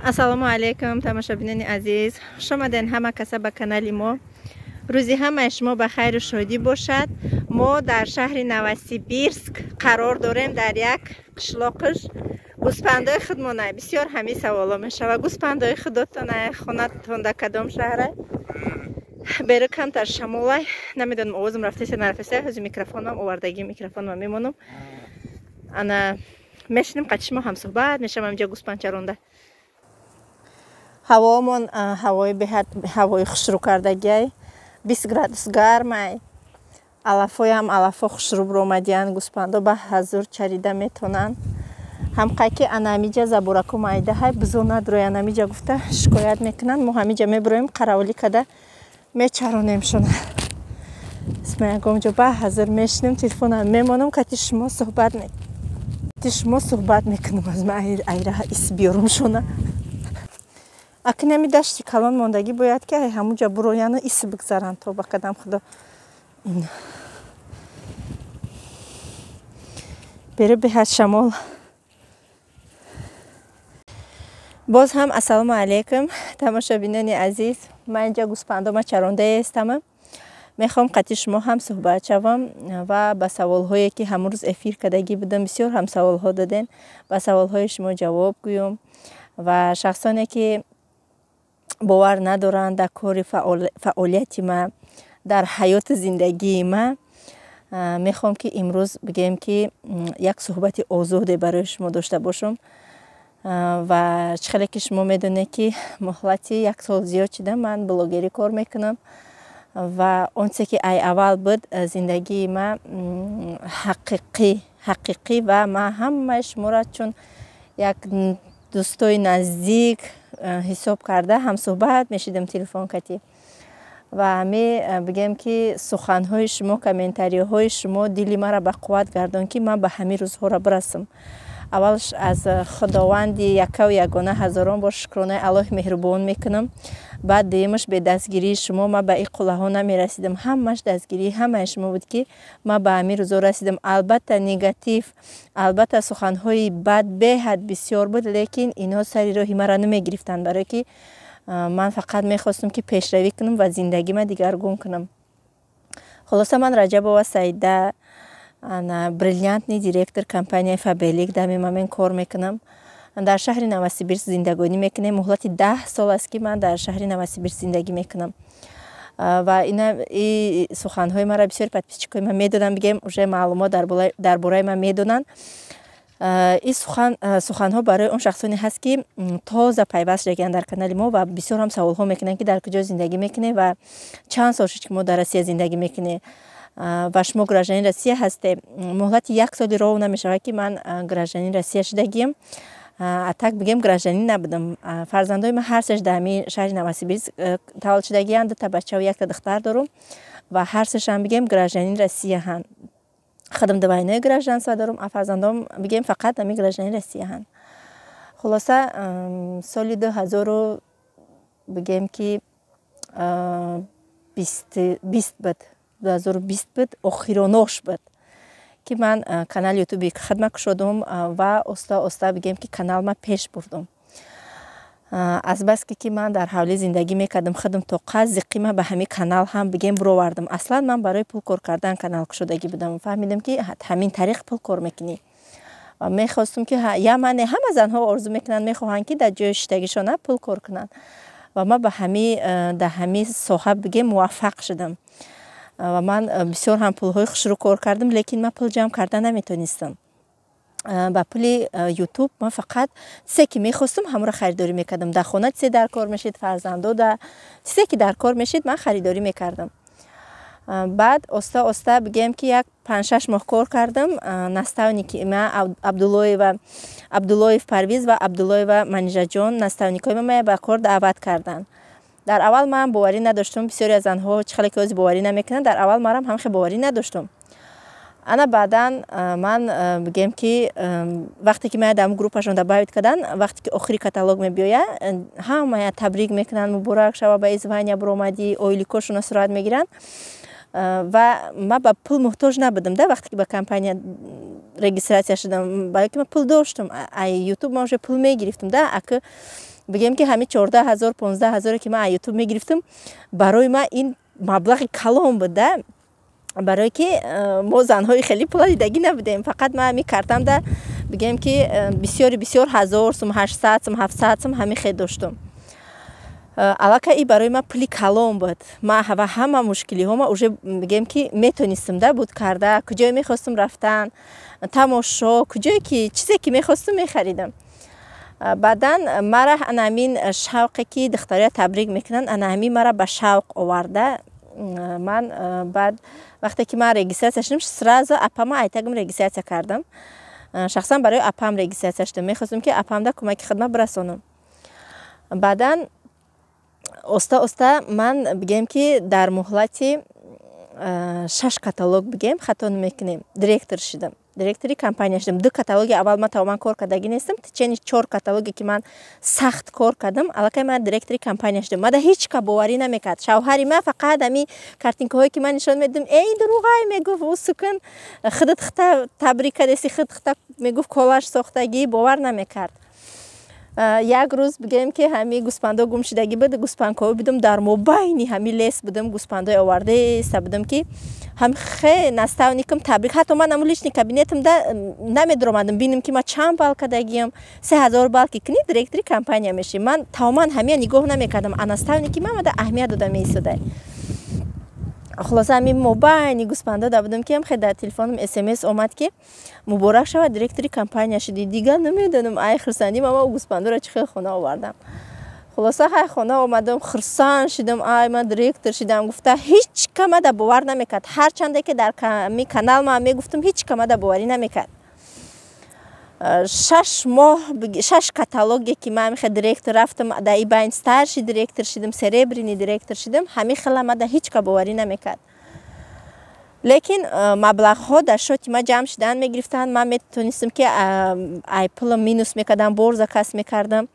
Ассалому алайкум, тамошобинони азиз, хуш омаден ҳама каса ба канали мо. Рӯзи ҳамаи шумо ба хайру шодӣ бошад. Мо дар шаҳри Новосибирск қарор дорем, дар як қишлоқиш. Гӯспандои худмона бисёр ҳамин саволо мешава. Гӯспандои худотона, хонатон дар кадом шаҳра? Беру камтар шамолай, намедонам, овозам рафтеса, нарафтеса. Ҳозир микрофонам овардагӣ, микрофонам мемонам. Ана мешинем, қати шумо ҳамсуҳбат мешавам. Инҷа гӯспанд чаронда. Ҳавоамон ҳавои беҳад ҳавои хушрӯ кардагиай, 20 градус гармай. Алафоям алафо хушрӯ биромадиянд, гӯспандо ба ҳазур чарида метонанд. Ҳамқайки анамиҷа забораку майдаҳай, бизо надрои анамиҷа гуфта шикоят мекунанд. Мо ҳамиҷа мебироем, қаравулӣ када мечаронемшона. Исма ягон ҷо ба ҳазур мешинем, телефонам мемонам, кати шумо суҳбат мекунам. Аз ма айраҳа ис биёрумшона. Акнами дашти калон мондагӣ бояд, ки ҳамуҷа бурояну ис бигзаранд, то ба қадам худо. Беру беҳад шамол. Боз ҳам ассалому алайкум, тамошобинони азиз. Ман инҷа гӯспандома чарондаестама. Мехоҳам қати шумо ҳам суҳбат шавам ва ба саволҳое, ки ҳамун рӯз эфир кардагӣ будам, бисёр ҳам саволҳо додем, ба саволҳои шумо ҷавоб гӯям. Ва шахсоне, ки бовар надоранд дар кори фаъолияти ма, дар ҳаёти зиндагии ма, мехоҳам, ки имрӯз бигӯем, ки як суҳбати озоде барои шумо дошта бошам. Ва чӣ хеле ки шумо медонед, ки муҳлати як сол зиёд шуда ман блогерӣ кор мекунам. Ва он чизе, ки ай аввал буд зиндагии ма ҳақиқӣ, ва ман ҳамаи шуморо чун як дӯстои наздик ҳисоб карда ҳамсуҳбат мешидам телефон катӣ. Ва ҳаме бигем, ки суханҳои шумо, комментариҳои шумо дили маро ба қувват гардон, ки ман ба ҳамин рӯзҳоро бирасам. Аввалш аз худованди яккаву ягона ҳазорон бор шукронаи Аллоҳи меҳрубон мекунам. Баъд дуюмаш, бе дастгирии шумо ман ба ин қуллаҳо намерасидам. Ҳамаш дастгирии ҳамаи шумо буд, ки ман ба ҳамин рӯзҳо расидам. Албатта, негатив, албатта, суханҳои бад беҳад бисёр буд, лекин инҳо сари роҳи маро намегирифтанд, барое ки ман фақат мехостам, ки пешравӣ кунам ва зиндагима дигаргун кунам. Хулоса, ман Раҷабова Саида, бриллиантный директор компанияи Фаберлик, дар мемамен кор мекунам. Дар шаҳри Новосибирск зиндагонӣ мекунем. Муҳлати 10 сол аст, ки ман дар шаҳри Новосибирск зиндагӣ мекунам. Ва ина суханҳои маро бисёри подписчикои ман медонанд, бигем, уже маълумот дар бораи ман медонанд. Ин суханҳо барои он шахсоне ҳаст, ки тоза пайваст шудагианд дар канали мо ва бисёр ҳам саволҳо мекунанд, ки дар куҷо зиндагӣ мекунед ва чанд сол шуд, ки мо дар Россия зиндагӣ мекунем ва шумо гражданини Россия ҳастед. Муҳлати як соли ров намешавад, ки ман гражданини Россия шудагиам. А так, бигем, гражданин набудам. Фарзандои ман ҳар сеш дар ҳамин шаҳри Новосибирск таваллуд шудагианд. Дута бачаву якта духтар дорум ва ҳар сешам, бигем, гражданини Россия ҳанд. Худам двойное гражданство дорум, а фарзандом, бигем, фақат ҳамин гражданини Россия ҳанд. Хулоса, соли дуҳазору, бигем, ки бист буд, 2020 буд, охиронош буд, ки ман канали ютуби хидма кушодум ва оста оста, бигем, ки канал ма пеш бурдум. Азбаски ки ман дар ҳавлӣ зиндагӣ мекардам, худам тоқа зиқима ба ҳамин канал ҳам, бигем, буровардам. Аслан ман барои пул кор кардан канал кушодагӣ будам. Фаҳмидам, ки ҳамин тариқ пул кор мекунӣ, ва мехостум, ки я мане ҳама занҳо орзу мекунанд, мехоҳанд, ки дар ҷои шиштагишона пул кор кунанд. Ва ман ба ҳами дар ҳамин соҳа, бигем, муваффақ шудам. Ва ман бисёр ҳам пулҳои хушрӯ кор кардам, лекин ман пул ҷамъ карда наметонистам. Ба пули ютуб ман фақат чизе, ки мехостум, ҳамонро харидорӣ мекардам. Дар хона чизе дар кор мешид, фарзандо да чизе, ки дар кор мешид, ман харидорӣ мекардам. Баъд оста оста, бигем, ки як 5-6 моҳ кор кардам. Наставники ма Абдуллоева, Абдуллоев Парвиз ва Абдуллоева Манижаҷон, наставникҳои ма, ба кор даъват карданд. Дар аввал ман боварӣ надоштум. Бисёре аз занҳо чӣ хеле ки ҳозир боварӣ намекунанд, дар аввал марам ҳам хеле боварӣ надоштум. Ана баъдан ман, бигем, ки вақте ки мая дар группашон добавить кардан, вақте ки охири каталог мебиёяд, ҳамая табрик мекунанд: «Муборак шава, ба звания буромадӣ», ойликошона сурат мегиранд. Ва ман ба пул муҳтоҷ набудам да вақте ки ба компания регистрация шудам, балки ман пул доштам. Ай ютуб ман уже пул мегирифтам да. Аки Бигем, ки ҳамин 14 000, 15 000-е ки ман аз Ютуб мегирифтам, барои ман ин маблағи калон буд да, барое ки мо занҳои хеле пула дидагӣ набудем. Фақат ман ҳамин картамда, бигем, ки бисёри бисёр 1000 сум, 800 сум, 700 сум, ҳамин хел доштум. Аллакай и барои ман пули калон буд. Ман ва ҳама мушкилиҳома уже, бигем, ки метонистам да буд карда, куҷое мехостум рафтан, тамошо, куҷое ки чизе ки мехостум, мехаридам. Баъдан мара ана ҳамин шавқе, ки духтария табрик мекунанд, ана ҳамин мара ба шавқ оварда. Ман баъд вақте ки ман регистрация шудам, сразу апама айтагам регистрация кардам. Шахсан барои апам регистрация шудам, мехостам, ки апамда кӯмаки хидмат бирасонам. Баъдан оста оста ман, бигем, ки дар муҳлати шаш каталог, бигем, хато намекунем, директор шудам, директори компания шудам. Ду каталоги аввал ман тамоман кор кардагӣ нестам. Течение чор каталоге ки ман сахт кор кардам, аллакай ман директори компания шудам. Мада ҳеҷ ка боварӣ намекард. Шавҳари ман фақат ҳами картинкаҳое ки ман нишон медидам, эй, дурӯғай, мегуфт, ӯ сукун худат хита табрик кардеси, худ хита, мегуфт, коллаж сохтагӣ, бовар намекард. Як рӯз, бигем, ки ҳами гӯспандо гум шудагӣ буд, гӯспандковӣ будам, дар мобайни ҳами лес будам, гӯспандои овардаеста будам, ки ҳам хе наставникам табрик. Ҳатто ман аму личный кабинетамда намедуромадам бинам, ки ман чанд балл кардагиам. 3000 балл ки кунӣ, директори компания мешӣ. Ман тамоман ҳамия нигоҳ намекардам, а наставники ман мада аҳамият дода меистода. Хулоса, ҳамин мобайни гӯспандода будам, ки хе дар телефонам СМС омад, ки муборак шавад, директори компания шудӣ. Дигар намедонам, ай хурсандӣ ман гӯспандоро чӣ хел хона овардам. Хулоса, хай, хона омадам, хурсанд шудам, ай, ман директор шудам гуфта. Ҳеҷ камада бовар намекард. Ҳарчанде ки дар ми канал ман мегуфтам, ҳеҷ камада боварӣ намекард. 6 моҳ, шаш каталоге ки ман ҳамихел директор рафтам, дар и байн старший директор шудам, серебряный директор шудам, ҳамин хела мада ҳеҷ ка боварӣ намекард. Лекин маблағҳо дар счёти ман ҷамъ шудан мегирифтанд. Ман метонистам, ки ай пулам минус мекардам, бор заказ мекардам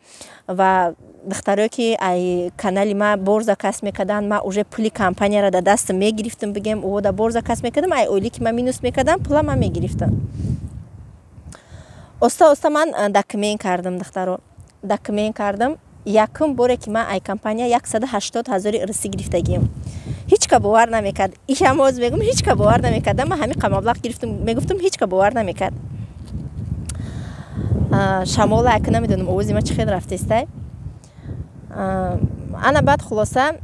ва духтарое ки ай канали ман бор заказ мекарданд, ман уже пули компанияро дар дастам мегирифтам, бигем, ӯда бор заказ мекардам, ай ойлӣ ки ман минус мекардам, пула ман мегирифтам. Оста оста ман документ кардам, духтаро, документ кардам. Якум боре ки ман ай компания 180 000 ирсӣ гирифтагием, ҳеҷ ка бовар намекард. Ишам оз мегум, ҳеҷ ка бовар намекард. Ман ҳамин қа маблағ гирифтам, мегуфтам, ҳеҷ ка бовар намекард. Шамола ака, намедонам, овози ма чӣ хел рафтестай. Ана, баъд, хулоса,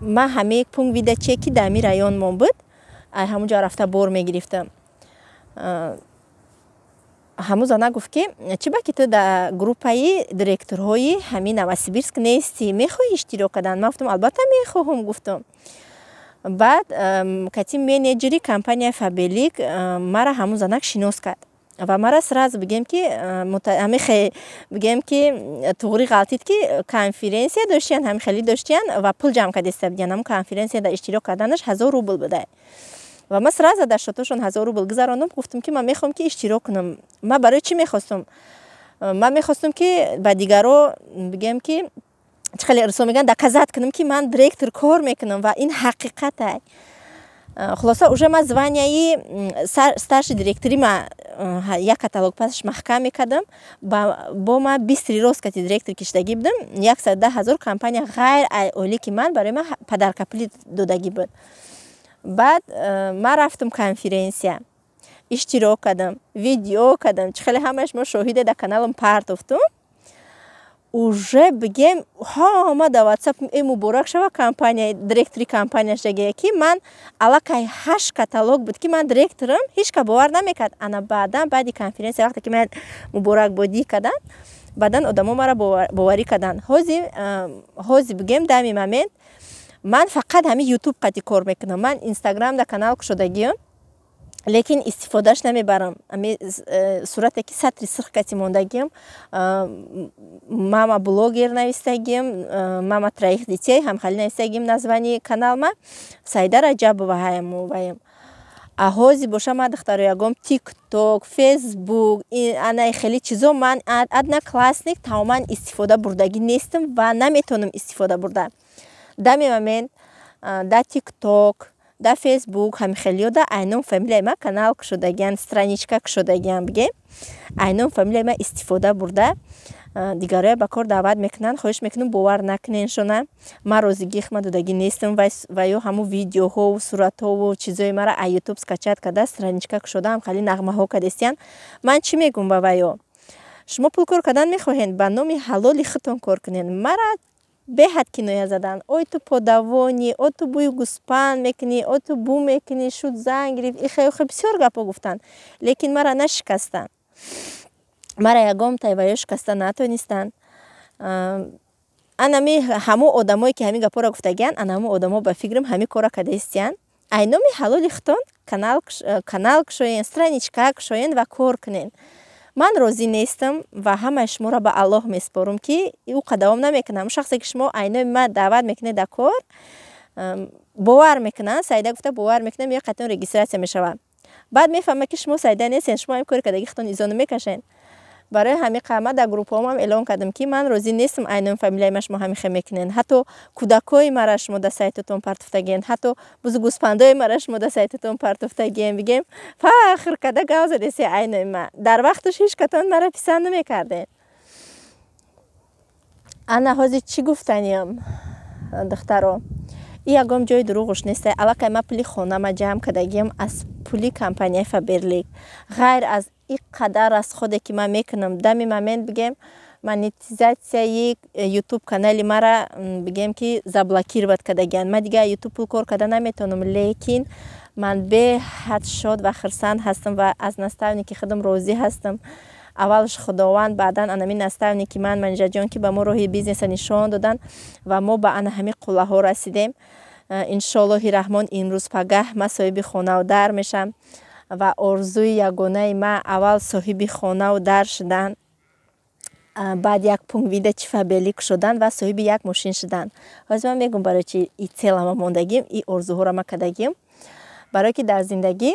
ман ҳамаи пункт выдаче ки дар ҳамин районмон буд, ай ҳамунҷо рафта бор мегирифтам. Ҳамун зана гуфт, ки чӣ ба ки ту дар группаи директорҳои ҳамин Новосибирск нестӣ, мехоҳӣ иштирок кардан? Ман гуфтам, албатта мехоҳам, гуфтам. Баъд кати менеҷери компания Фаберлик мара ҳамун занак шинос кард ва мара сразу, бигем, ки ҳамихе, бигем, ки туғри ғалтид, ки конференсия доштиян, ҳами хеле доштиян ва пул ҷамъ кардиста будиян. Ҳамун конференсия дар иштирок карданаш 1000 рубл буда ва ман сразу дар счётошон 1000 рубл гузарондам. Гуфтам, ки ман мехоҳам, ки иштирок кунам. Ман барои чӣ мехостум? Ман мехостум, ки ба дигаро, бигем, ки чӣ хеле ирсо мегӯянд, доказать кунам, ки ман директор кор мекунам ва ин ҳақиқата. Хулоса, уже ман званияи старший директори ма як каталог пасаш маҳкам мекардам. Бо ман быстрый рост кати директор кишидагӣ будам. 110 000 компания ғайр ойлӣ ки ман барои ман подарка пули додагӣ буд. Баъд ман рафтам конференсия, иштирок кардам, видео кардам, чӣ хеле ҳамааш мо шоҳиде, дар каналам партофтум. Уже, бигем, ҳама дар Ватсап: э, муборак шава, компания директори компания шудагие. Ки ман аллакай ҳашт каталог буд, ки ман директорам, ҳеҷ ка бовар намекард. Ана, баъдан, баъди конференсия, вақте ки ман муборакбодӣ кардам, баъдан одамо мара боварӣ карданд. Ҳози, бигем, дами момент ман фақат ҳамин Ютуб қати кор мекунам. Ман Инстаграм дар канал кушодагиам, лекин истифодааш намебарам. Ами сурате ки сатри сирх кати мондагиам, мама блогер навистагиам, мама троих детей ҳамхали навистагиам. Название каналма Саида Раҷабова ҳаяму ваям. А ҳози боша, ман, духтаро, ягом Тикток, Фейсбук, анаи хеле чизо ман Одноклассник тамоман истифода бурдагӣ нестам ва наметавонам истифода бурда. Дами момент да Тикток Дар Фейсбук ҳамихелиёда айном фамилияи ма канал кушодагиан, страничка кушодагиан, бигем, айном фамилияи ма истифода бурда, дигароя ба кор даъват мекунанд. Хоҳиш мекунам, бовар накуненшона. Ман розигии худма додагӣ нестам ва ё ҳамун видеоҳову суратҳову чизои мара а Ютуб скачать карда, страничка кушода, ҳамхали нағмаҳо кардестиян. Ман чӣ мегӯм ба ваё? Шумо пул кор кардан мехоҳед, ба номи ҳалоли худтон кор кунед. Мара беҳад киноя задан: «Ой, ту подавони, о, ту бӯи гӯспанд мекунӣ, о, ту бӯ мекунӣ, шуд, зан гирифт», ихе бисёр гапҳо гуфтанд, лекин мара нашикастанд, мара ягон тайваё шикаста натонистанд. Анами ҳамун одамое, ки ҳамин гапҳоро гуфтагиянд, ана ҳамун одамо, ба фикрам, ҳамин корро кардаистиянд. Айноми ҳалоли худтон канал кушоен, страничка кушоен ва кор кунед. Ман розӣ нестам ва ҳамаи шуморо ба Аллоҳ месупорам, ки ӯ қадавом намекунам. Шахсе, ки шумо айноми ман даъват мекунед дар кор, бовар мекунанд, Саида гуфта бовар мекунам, ё қатъиан регистрация мешавад. Баъд мефаҳмад, ки шумо Саида нестен, шумо ҳамин кори кардаги худтон изону мекашед. Барои ҳамин қама дар группаҳомам эълон кардам, ки ман розӣ нестам, айноми фамилияи ма шумо ҳамин хел мекунед. Ҳатто кӯдакҳои мара шумо дар сайтатон партофтагиен, ҳатто бузу гӯспандои мара шумо дар сайтатон партофтагиен, бигем, фахр карда гав задесе айноми ма. Дар вақташ ҳеҷ катон мара писанд намекардем. Ана ҳозир чӣ гуфтаниям, духтаро? И ягон ҷои дурӯғуш неста. Аллакай ма пули хонама ҷамъ кардагиам аз пули компанияи Фаберлик. Ғайр аз и қадар расходе, ки ман мекунам, дами момент, бигем, монетизатсияи Ютуб канали мара, бигем, ки заблокировать кардагианд, ман дигар Ютуб пул кор карда наметавонам, лекин ман беҳад шод ва хурсанд ҳастам ва аз наставники худам розӣ ҳастам. Аввалш Худованд, баъдан анами наставники ман, Манижаҷон, ки ба мо роҳи бизнеса нишон доданд ва мо ба ана ҳамин қуллаҳо расидем. Иншоаллоҳи раҳмон, имрӯз пагаҳ ман соҳиби хонаву дар мешам ва орзуи ягонаи ман аввал соҳиби хонаву дар шудан, баъд як пункт выдачи Фаберлик шудан ва соҳиби як мошин шудан. Ҳозир ман мегӯм, барои чи и целама мондагим, и орзуҳоро ма кардагим. Барое ки дар зиндагӣ,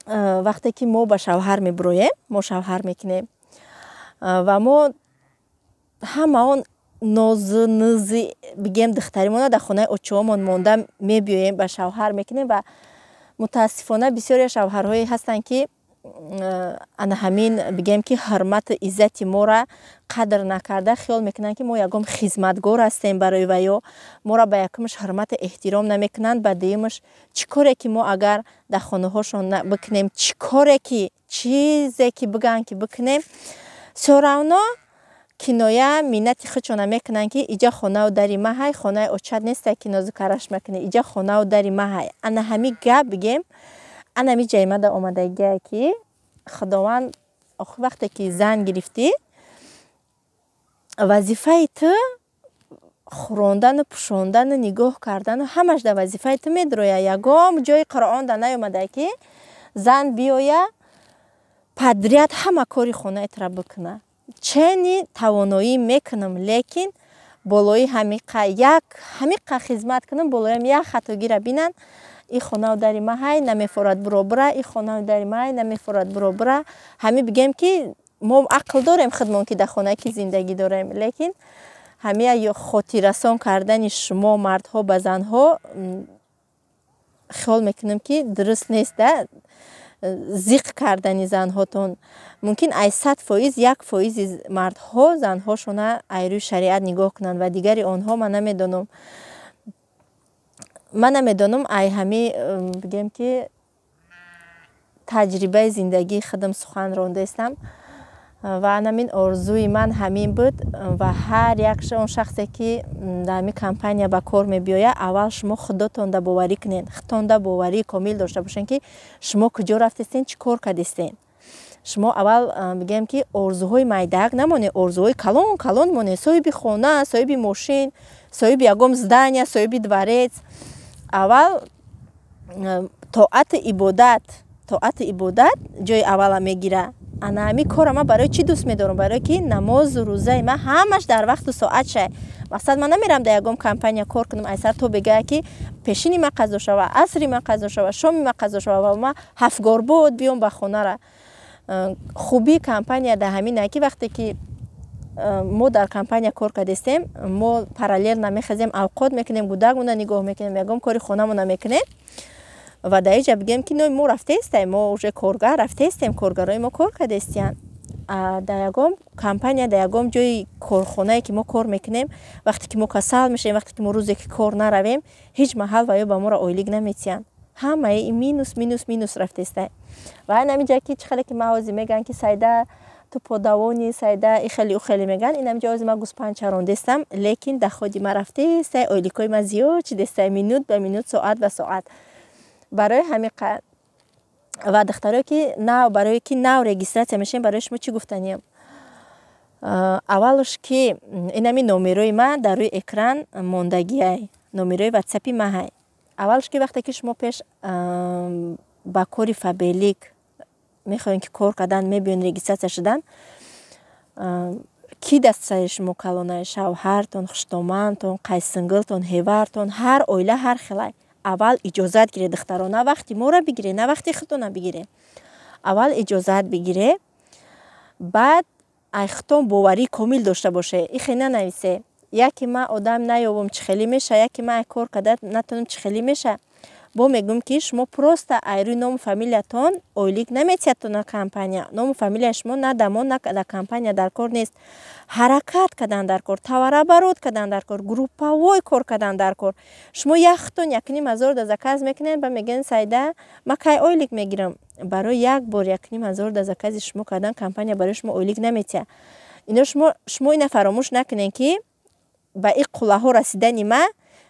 вақте ки мо ба шавҳар мебуроем, мо шавҳар мекунем ва мо ҳама он нозу нузи, бигем, духтаримона дар хонаи очаҳомон монда мебиёем, ба шавҳар мекунем ва мутаассифона бисёре шавҳарҳое ҳастанд, ки ана ҳамин, бигем, ки ҳурмату иззати моро қадр накарда, хиёл мекунанд, ки мо ягон хизматгор ҳастем барои ваё. Моро ба якумаш ҳурмату эҳтиром намекунанд, ба дуюмаш, чӣ коре ки мо агар дар хонаҳошон бикунем, чӣ коре ки, чизе ки бигӯянд, ки бикунем, всё равно киноя миннати худшона мекунанд, ки иҷа хонаву дари ма ҳай, хонаи очат нестай, ки нозу караш макунӣ, иҷа хонаву дари ма ҳай. Ана ҳами гап, бигем, ана ҳами ҷаймада омадагие, ки Худованд, охир вақте ки зан гирифтӣ, вазифаи ту хӯрондану пӯшондану нигоҳ кардану ҳамаш дар вазифаи ту медрояд. Ягон ҷои Қуръон да наёмада, ки зан биёя, подряд ҳама кори хонаи тура бикунад. Чени тавоноӣ мекунам, лекин болои ҳамиқа як ҳамиқа хизмат кунам, болоям як хатогира бинанд: «И хонаву дари ма ҳай, намефорад, буро, бура, и хонаву дари ма ҳай, намефорад, буро, бура». Ҳами, бигем, ки мо ақл дорем худмон, ки дар хона ки зиндагӣ дорем, лекин ҳамия хотиррасон кардани шумо мардҳо ба занҳо, хиёл мекунам, ки дуруст нест да. Зиқ кардани занҳотон мумкин, ай 100%, 1%-и мардҳо занҳошона ай рӯи шариат нигоҳ кунанд ва дигари онҳо ман намедонам. Ай ҳами, бигем, ки таҷрибаи зиндагии худам сухан рондаистам ва анамин орзуи ман ҳамин буд. Ва ҳар як он шахсе, ки дар ҳамин компания ба кор мебиёяд, аввал шумо худотонда боварӣ кунед, худтонда боварии комил дошта бошед, ки шумо куҷо рафтестен, чӣ кор кардистен. Шумо аввал, бигем, ки орзуҳои майдаак намонед, орзуҳои калон калон монед: соҳиби хона, соҳиби мошин, соҳиби ягон здания, соҳиби дворец. Аввал тоату ибодат ҷои аввала мегирад. Ана ҳамин корро ман барои чӣ дӯст медорам? Барое ки намозу рӯзаи ман ҳамаш дар вақту соат шай. Мақсад, ман намерам дар ягон компания кор кунам, айсар то бегӯяд, ки пешини ман қазо шава, асри ман қазо шава, шоми ман қазо шава ва ман ҳафтгорбод биём ба хонара. Хубии компания дар ҳамин ки вақте ки Мо дар компания кор кардестем, мо параллельно мехезем, авқот мекунем, гудакмона нигоҳ мекунем, ягон кори хонамона мекунем. Ва дар иҷа бигем, ки нои мо рафтаестем, мо уже коргар рафтаестем, коргарои мо кор кардестиянд. Дар ягон компания, дар ягон ҷои корхонае, ки мо кор мекунем, вақте ки мо касал мешавем, вақте ки мо рӯзе ки кор наравем, ҳеҷ маҳал ва ё ба моро ойлик наметиҳанд. Ҳамаи минус, минус, минус рафтеста. Ва айн ҳамин ки чӣ хеле ки ма ҳозир мегӯянд, ки «Сайда, ту подавони, Сайда, и хеле, ӯ хеле» мегӯянд. Ин ҳамин ҷо ҳозир ман гӯспанд чарондестам, лекин доходи ма рафтеста, ойликҳои ма зиёд шидеста, минут ба минут, соат ба соат. Барои ҳамин ва духтарое ки нав, барое ки нав регистрация мешавем, барои шумо чӣ гуфтаниям? Аввалш ки инами номерои ма дар рӯи экран мондагиай, номерои ватсапи маҳай. Аввалш ки вақте ки шумо пеш ба кори Фаберлик мехоҳем ки кор кардан, мебиён регистрация шудан, ки дастсари шумо калонай, шавҳартон, хуштомантон, қайсингилтон, ҳевартон, ҳар оила ҳар хелай. Аввал иҷозат гире, духтаро, на вақти моро бигире, на вақти худтона бигире. Аввал иҷозат бигире, баъд ай худтон боварии комил дошта боше. Ихе нанависе: «Яке ман одам наёбам, чӣ хеле меша? Яке ман ай кор карда натонам, чӣ хеле меша?» Бо мегӯм, ки шумо просто ай рӯи ному фамилиятон ойлик наметиҳадтона компания. Ному фамилияи шумо на дамон, на дар компания дар кор нест. Ҳаракат кардан дар кор, товарооборот кардан дар кор, групповой кор кардан дар кор. Шумо яхтон 1500 да заказ мекунед, ба мегӯянд: «Сайда, ма кай ойлик мегирам?» Барои як бор 1500 да закази шумо кардан компания барои шумо ойлик наметиҳад. Ино шумо ина фаромӯш накунед, ки ба ин қуллаҳо расидани ма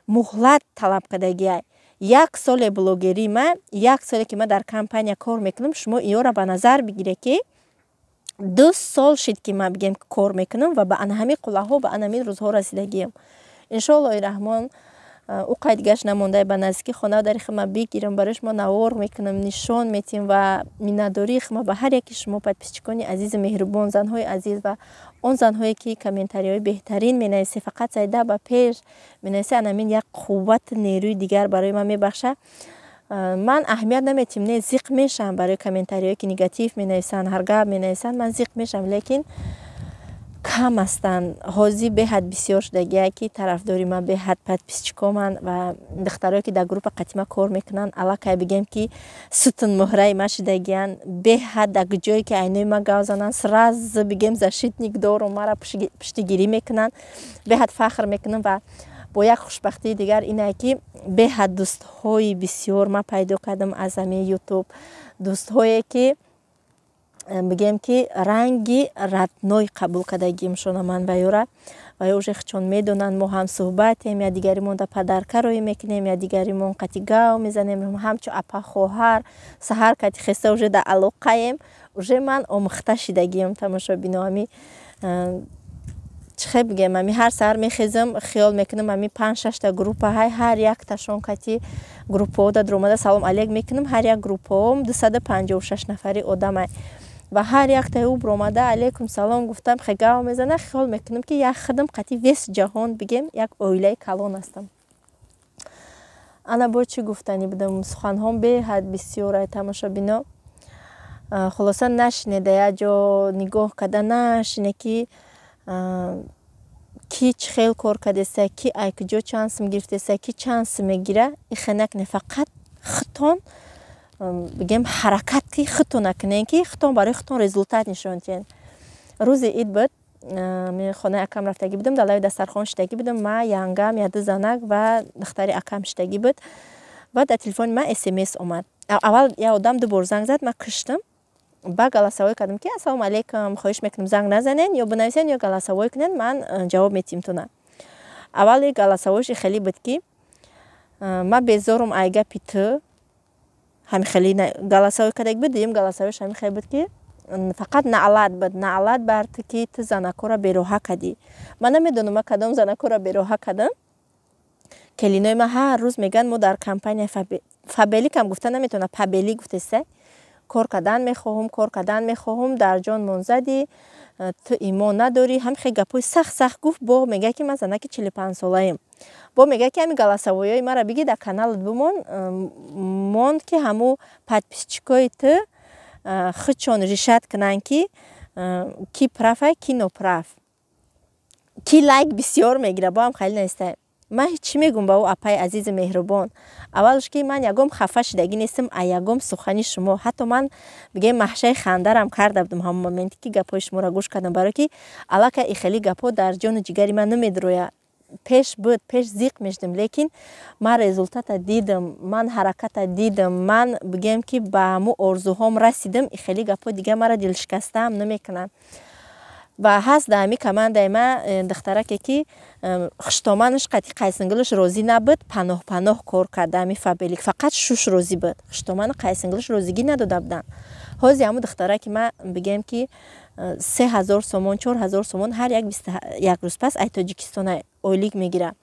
муҳлат талаб кардагиай. Як соле блогерии ма, як соле ки ман дар компания кор мекунам, шумо иёра ба назар бигиред, ки 2 сол шид, ки ман бигем кор мекунам ва ба ана ҳамин қуллаҳо, ба ана ҳамин рӯзҳо расидагиам. Иншоаллоҳи раҳмон, ӯ қайдгашт намонда, ба наздики хона дари хидма бигирам, барои шумо навор мекунам, нишон метиҳам. Ва миннатдории хидма ба ҳар яки шумо, подписчикони азизу меҳрубон, занҳои азиз ва он занҳое, ки комментариҳои беҳтарин менависед, «Фақат Сайда, ба пеш» менависед. Анамин як қуввату нерӯи дигар барои ман мебахшад. Ман аҳамият наметиҳам, не, зиқ мешавам барои комментариҳое, ки негатив менависанд, ҳар гап менависанд, ман зиқ мешавам, лекин кам ҳастанд. Ҳозир беҳад бисёр шудагия, ки тарафдори ман, беҳад подписчикоманд ва духтарое, ки дар группа қатима кор мекунанд, аллакай бигем, ки сутунмуҳраи ман шудагиянд. Беҳад дар ҷое ки айнои ман гав зананд, сразу бигем защитник дорум, маро пуштигирӣ мекунанд. Беҳад фахр мекунам. Ва бо як хушбахтии дигар инае, ки беҳад дӯстҳои бисёр ман пайдо кардам аз ҳамин Ютуб, дӯстҳое, ки бигем, ки ранги родной қабул кардагимшона ман ва ёра. Ва ё уже хичон медонанд, мо ҳам суҳбатем, якдигаримон да подарка роҳӣ мекунем, якдигаримон қати гав мезанем, ҳамчун апа хоҳар саҳар кати хеста уже дар алоқаем. Уже ман омӯхта шидагиам, тамошобино. Ами чӣ хел бигем, ами ҳар саҳар мехезам, хиёл мекунам, ами панҷ шашта группа ҳай, ҳар якташон кати группаҳо да дуромада салом алейк мекунам. Ҳар як группаҳом 256 нафари одамай ва ҳар яктаи ӯ биромада алейкум салом гуфтам, хегав мезана, хиёл мекунам, ки як хидм қати весь ҷаҳон бигем як оилаи калон ҳастам. Ана бо чӣ гуфтанӣ будам? Суханҳом беҳад бисёрай, тамошобино. Хулоса, нашине да як ҷо нигоҳ карда, нашине, ки чӣ хел кор кардеста, ки ай куҷо чанд сум гирифтеста, ки чанд сум мегира. Ихе накне, фақат худтон бигем ҳаракат ки худтон накунем, ки худтон барои худтон результат нишон диҳед. Рӯзи ид буд, хонаи акам рафтагӣ будам, дар лави дастархон шидагӣ будам, ма, янгам, яду занак ва духтари акам шидагӣ буд. Баъд дар телефони ман СМС омад. Аввал як одам ду бор занг зад, ман киштам, ба голосовой кардам, ки «Ассалому алайкум, хоҳиш мекунам, занг назанен, ё бинависен, ё голосовой кунен, ман ҷавоб метиҳам туна». Аввали голосовойши хеле буд, ки «Ман безорум ай гапи ту», ҳами хеле голосовой кардаги буд. Дуюм голосовойш ҳами хеле буд, ки фақат наълат буд: «Наълат бар ту, ки ту занакҳоро бероҳа кардӣ». Ман намедонам, ман кадом занакҳоро бероҳа кардам. Келинои ман ҳар рӯз мегӯянд: «Мо дар компания Фабеликам гуфта наметавонад, Пабелик гуфтеста, кор кардан мехоҳум, кор кардан мехоҳум, дар ҷон монзадӣ, ту имон надорӣ». Ҳами хеле гапҳои сахт сахт гуфт. Бо мегӯяд, ки ман занаки 45-солаем. Бо мегӯяд, ки ҳамин голосовойҳои маро бигӣ, дар каналат бимон, монд, ки ҳамун подписчикои ту худшон решать кунанд, ки прав ай, ки ноправ. Ки лайк бисёр мегира, бо ҳам хеле неста. Ман чӣ мегӯм ба ӯ, апаи азизи меҳрубон? Аввалш ки ман ягом хафа шидагӣ нестам а ягом сухани шумо. Ҳатто ман бигем маҳшаи хандарам карда будам ҳамон моменте ки гапҳои шуморо гӯш кардам, барое ки аллакай и хеле гапҳо дар ҷону ҷигари ман намедрояд. Пеш буд, пеш зиқ мешудам, лекин ман результата дидам, ман ҳараката дидам, ман бигем ки ба ҳамун орзуҳом расидам. И хеле гапҳо дига маро дилшикастаам намекунанд. Ва ҳаст дар ҳамин командаи ман духтараке ки хуштоманаш қати қайсингилаш розӣ набуд, паноҳ паноҳ кор кард дар ҳамин Фаберлик, фақат шуш розӣ буд, хуштоману қайсингилаш розигӣ надода буданд. Ҳозир ҳамун духтараки ман бигем ки 3000 сомон, 4000 сомон ҳар як 21 рӯз пас ай Тоҷикистон ойлик мегирад.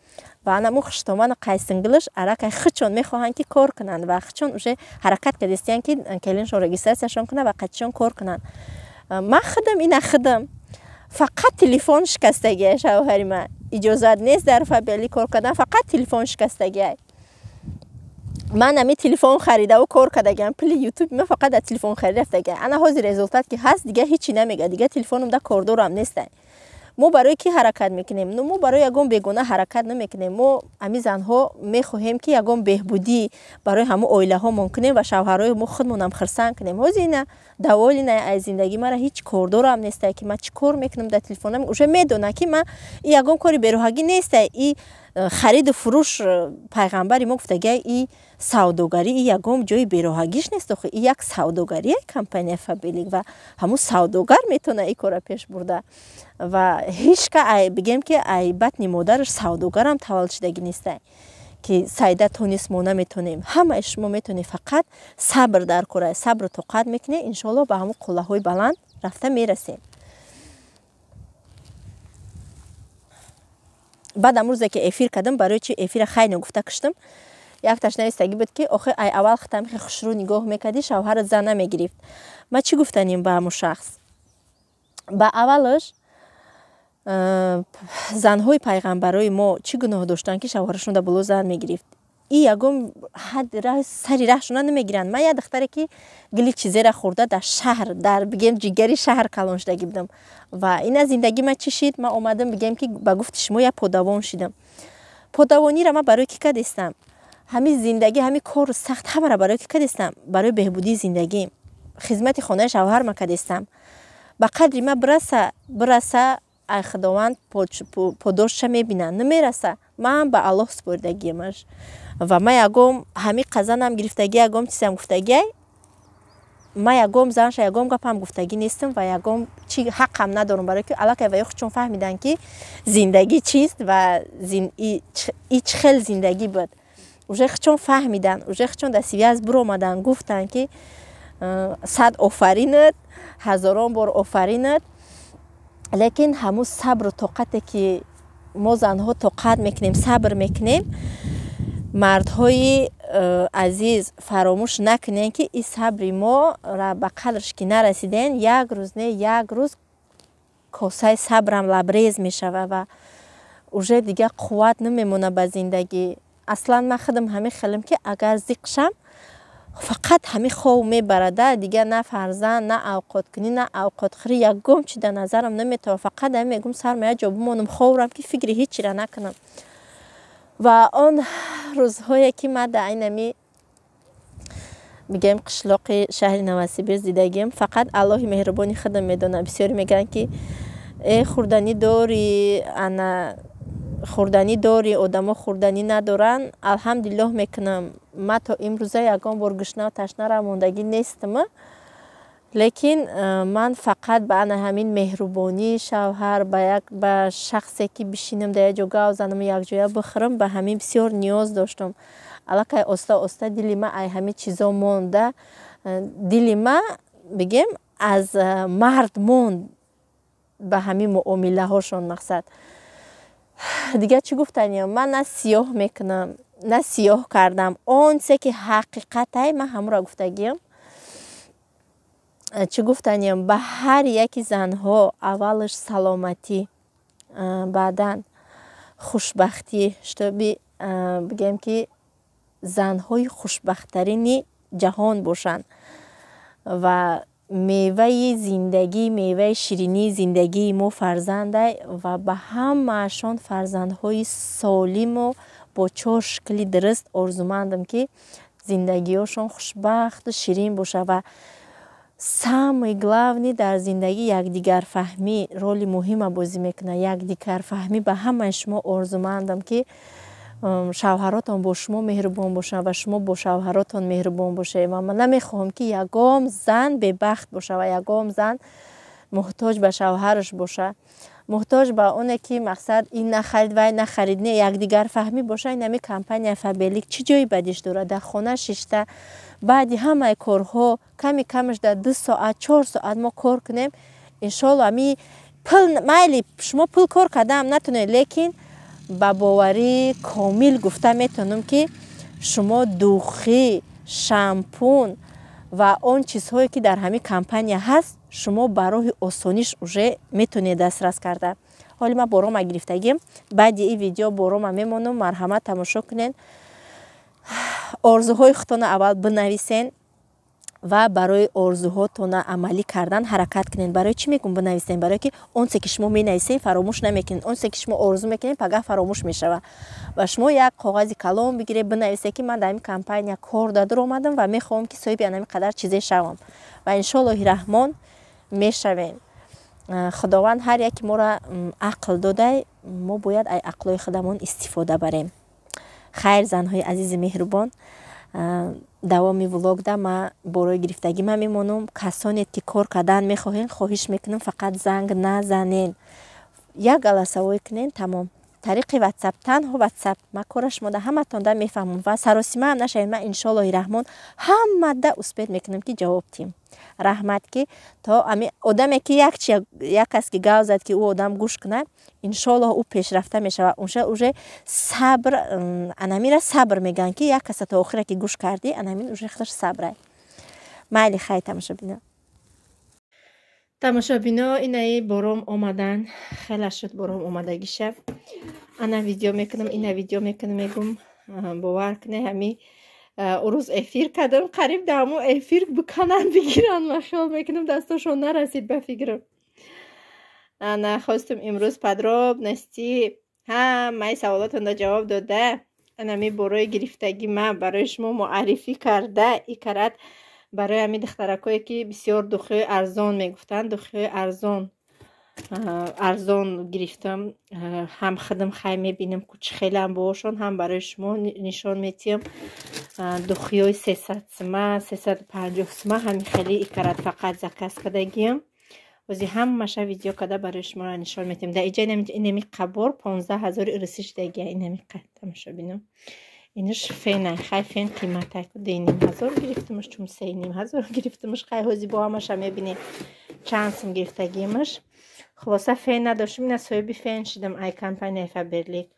Ва анамун хуштоману қайсингилаш аллакай худшон мехоҳанд ки кор кунанд ва худшон уже ҳаракат кардистиянд ки келиншон регистрацияшон кунанд ва қатишон кор кунанд. Ман худам ина худам фақат телефон шикастагиай шавҳари ман, иҷозат нест дар Фаберлик кор кардан, фақат телефон шикастагиай. Ман ами телефон харидаву кор кардагиам, пули ютуби ман фақат дар телефон харид рафтагиай. Ана ҳозир результат ки ҳаст, дига ҳичи намега, дига телефоном да кордорам нестай. Мо барои кӣ ҳаракат мекунем? Ну мо барои ягон бегона ҳаракат намекунем. Мо ами занҳо мехоҳем ки ягон беҳбудӣ барои ҳамун оилаҳомон кунем ва шавҳарҳои мо худмонам хирсанд кунем. Ҳозир ина даволина аз зиндагӣ мара ҳеҷ кордорам нестай ки ман чӣ кор мекунам дар телефонам. Уже медонад ки ман и ягон кори бероҳагӣ нестай, и хариду фурӯш пайғамбари мо гуфтагиай, и савдогарӣ и ягон ҷои бероҳагиш нест, охи и як савдогария компания Фаберлик ва ҳамун савдогар метавонад и корро пеш бурда. Ва ҳеҷ ка ай бигем ки ай батни модараш савдогарам таваллуд шудагӣ нестай ки Сайда тонист, мо наметонем. Ҳамаи шумо метонед, фақат сабр дар кора, сабру тоқат мекунед, иншоалло ба ҳамун қуллаҳои баланд рафта мерасем. Баъд ам рӯзе ки эфир кардам, барои чи эфира хайр нагуфта куштам, якташ навистагӣ буд ки охи ай аввал хитам хе хушрӯ нигоҳ мекардӣ, шавҳарат зан намегирифт. Ман чӣ гуфтанем ба ҳамун шахс? Ба аввалаш занҳои пайғамбарои мо чӣ гуноҳ доштанд ки шавҳарашон дар боло зан мегирифт? И ягон ҳад сари раҳшона намегиранд. Ман як духтаре ки гили чизера хӯрда дар шаҳр, дар бигем ҷигари шаҳр калон шудагӣ будам ва ина зиндагӣ ман чӣ шид? Ман омадам бигем ки ба гуфти шумо як подавон шидам. Подавониро ман барои кӣ кардистам? Ҳамин зиндагӣ, ҳамин кору сахт ҳамаро барои кӣ кардистам? Барои беҳбудии зиндагӣ, хизмати хонаи шавҳар ман кардистам. Ба қадри ман бираса, бираса, ай Худованд подошша мебинад, намераса, ман ба Аллоҳ супоридагиамаш. Ва ман ягом ҳамин қазанам гирифтагӣ, ягом чизам гуфтагиай, ман ягом занша ягом гапам гуфтагӣ нестам ва ягом чи ҳаққам надорам, барое ки аллакай ва ё худшон фаҳмиданд ки зиндагӣ чист ва и чӣ хел зиндагӣ буд. Уже худшон фаҳмиданд, уже худшон дар связь биромаданд, гуфтанд ки сад офаринат, ҳазорон бор офаринат. Лекин ҳамун сабру тоқате ки мо занҳо тоқат мекунем, сабр мекунем, мардҳои азиз фаромӯш накунем ки и сабри мо ба қадрш ки нарасидем, як рӯз не як рӯз косаи сабрам лабрез мешавад ва уже дига қувват намемонад ба зиндагӣ. Аслан ман худам ҳамин хелам ки агар зиқ шам, фақат ҳамин хов мебарада, дига на фарзанд, на авқоткунӣ, на авқотхӯрӣ, ягон чи дар назарам наметавад. Фақат ҳамин мегӯм сарма як ҷо бимонам, ховрам ки фикри ҳеҷ чира накунам. Ва он рӯзҳое ки ман дар айнами бигем қишлоқи шаҳри Новосибирск дидагиам, фақат Аллоҳи меҳрубони худам медонад. Бисёре мегӯянд ки э хӯрданӣ дорӣ, ана хӯрданӣ дорӣ, одамо хӯрданӣ надоранд. Алҳамдулиллоҳ мекунам, ман то имрӯза ягон бор гушнаву ташнара мондагӣ нестам, лекин ман фақат ба ана ҳамин меҳрубонии шавҳар, ба як ба шахсе ки бишинам дар як ҷо гав занаму якҷоя бихӯрам, ба ҳамин бисёр ниёз доштам. Аллакай оста оста дили ман ай ҳамин чизо монда, дили ман бигем аз мард монд ба ҳамин муомилаҳошон. Мақсад дигар чӣ гуфтаниям? Ман на сиёҳ мекунам, на сиёҳ кардам. Он чизе ки ҳақиқатай, ман ҳамонро гуфтагиям. Чӣ гуфтаниям ба ҳар яки занҳо? Аввалаш саломатӣ, баъдан хушбахтӣ, чтобы бигем ки занҳои хушбахттарини ҷаҳон бошанд. Ва Меваи зиндагӣ, меваи ширинии зиндагии мо фарзандай ва ба ҳамаашон фарзандҳои солиму бо чор шукли дуруст орзумандам, ки зиндагиҳошон хушбахту ширин бошад. Ва самый главный дар зиндагӣ якдигарфаҳмӣ роли муҳима бозӣ мекунад. Якдигарфаҳмӣ ба ҳамаи шумо орзумандам, ки шавҳаротон бо шумо меҳрубон бошанд ва шумо бо шавҳаротон меҳрубон бошед. Ва ман намехоҳам, ки ягон зан бебахт бошад ва ягон зан муҳтоҷ ба шавҳараш бошад, муҳтоҷ ба оне ки мақсад ин нахарид, вай нахарид. Не, якдигарфаҳмӣ бошад. Инами компания Фаберлик чӣ ҷои бадиш дорад? Дар хона шишта баъди ҳамаи корҳо ками камаш дар 2 соат, 4 соат мо кор кунем, иншоалло ами пул майли шумо пул кор кардаам натонед, лекин ба боварии комил гуфта метавонам, ки шумо духӣ, шампун ва он чизҳое ки дар ҳамин компания ҳаст, шумо ба роҳи осониш уже метавонед дастрас карда. Ҳоли ман борома гирифтагим, баъди ин видео борома мемонам, марҳамат тамошо кунед. Орзуҳои худтонро аввал бинависен ва барои орзуҳотонро амалӣ кардан ҳаракат кунед. Барои чӣ мегӯм бинависен? Барое ки онсе ки шумо менависед фаромӯш намекунед, онсе ки шумо орзу мекунед пагаҳ фаромӯш мешавад. Ва шумо як коғази калон бигиред, бинависед, ки ман дар ин компания кор дар омадам ва мехоҳам, ки соҳиби анами қадар чизе шавам. Ва иншоаллоҳи раҳмон мешавем. Худованд ҳар яке моро ақл додай, мо бояд ай ақлҳои худамон истифода барем. Хайр, занҳои азизи меҳрубон, давоми влогда ма борои гирифтагӣ ма мемонам. Касоне ки кор кардан мехоҳен, хоҳиш мекунам, фақат занг назанен, як голосовой кунен, тамом. Тариқи ватсап, танҳо ватсап. Ма кора шумода ҳаматонда мефаҳмам ва саросимаам нашавед. Ма иншоаллоҳи раҳмон ҳамада успед мекунам, ки ҷавоб тиҳем. Раҳмат, ки то ами одаме ки як кас ки гав зад, ки ӯ одам гӯш кунад, иншоаллоҳ ӯ пешрафта мешавад. Унша уже сабр, анамира сабр мегӯянд, ки як каса то охира ки гӯш кардӣ, анамин уже худаш сабрай. Майли, хай, тамошобино. Тамошобино, инаи бором омадан, хеле шуд бором омадагиша. Ана видео мекунам, ина видео мекунам, мегум, бовар кунед, ҳами рӯз эфир кардам, қариб дар ҳамон эфир бикананд, бигиранд, ма хиёл мекунам дастошон нарасид ба фикрам. Ана хостум имрӯз подробности ҳамаи саволотонро ҷавоб дода, анами борои гирифтагӣ ма барои шумо муаррифӣ карда и карат. Барои ҳамин духтаракое ки бисёр духиҳои арзон мегуфтанд, духиҳои арзон гирифтам, ҳам худам хай мебинам, ку чӣ хелеам бошон, ҳам барои шумо нишон метиҳам. Духиҳои 300 сима, 350 сима, ҳамин хеле икарат фақат заказ кардагиам. Ози ҳамаша видео карда барои шуморо нишон метиҳам. Дар иҷа инами қабор 15 ҳазори русӣ шудагия, инами тамошобино. Инаш фена, хай фен қиматай, 2,5 ҳазор гирифтамаш, чун 3,5 ҳазор гирифтамаш, хай ҳози бо ҳамаша мебинем чанд сум гирифтагиамаш. Хулоса фен надоштем, ина соҳиби фен шудам ай компанияи Фаберлик.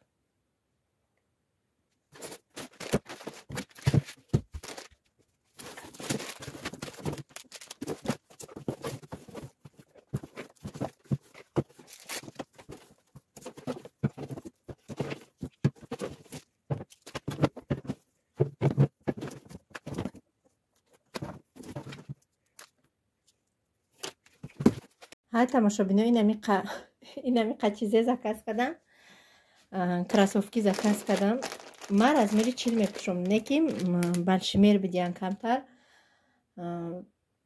Ҳай тамошобино, инами чизе заказ кардам, кроссовки заказ кардам. Ман размери 40 мепӯшам, не ки большемер бидиҳам камтар.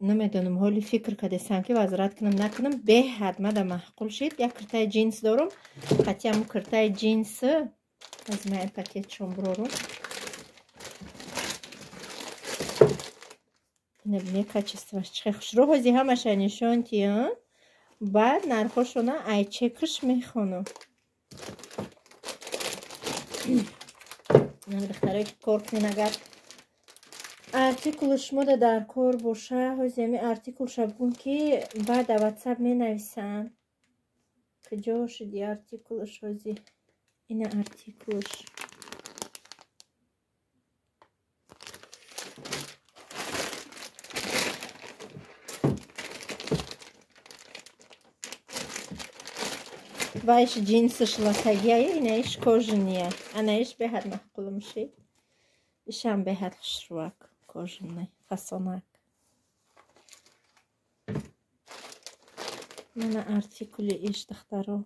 Намедонам, ҳоли фикр кардесам, ки возврат кунам накунам. Беҳад мада маъқул шид. Як киртаи ҷинс дорам, қатъи ҳамун киртаи ҷинс аз ман пакетшон бурорум. Ина бинед качествоаш чӣ хел хушрӯ. Ҳози ҳамаша нишон тиҳам, баъд нархошона айчекш мехонам. Духтарое ки кор кунен, агар артикули шумода дар кор боша, ҳози ҳами артикулша бигӯм, ки баъд дар ватсап менависанд. Куҷо шуди артикулш? Ҳози ина артикулш. Вайш ҷинсиш латагия, инаиш кожаная. Анаиш беҳад маъқулам шид. Ишам беҳад хушрӯак, кожаный, фасонак. Мана артикули иш, духтаро.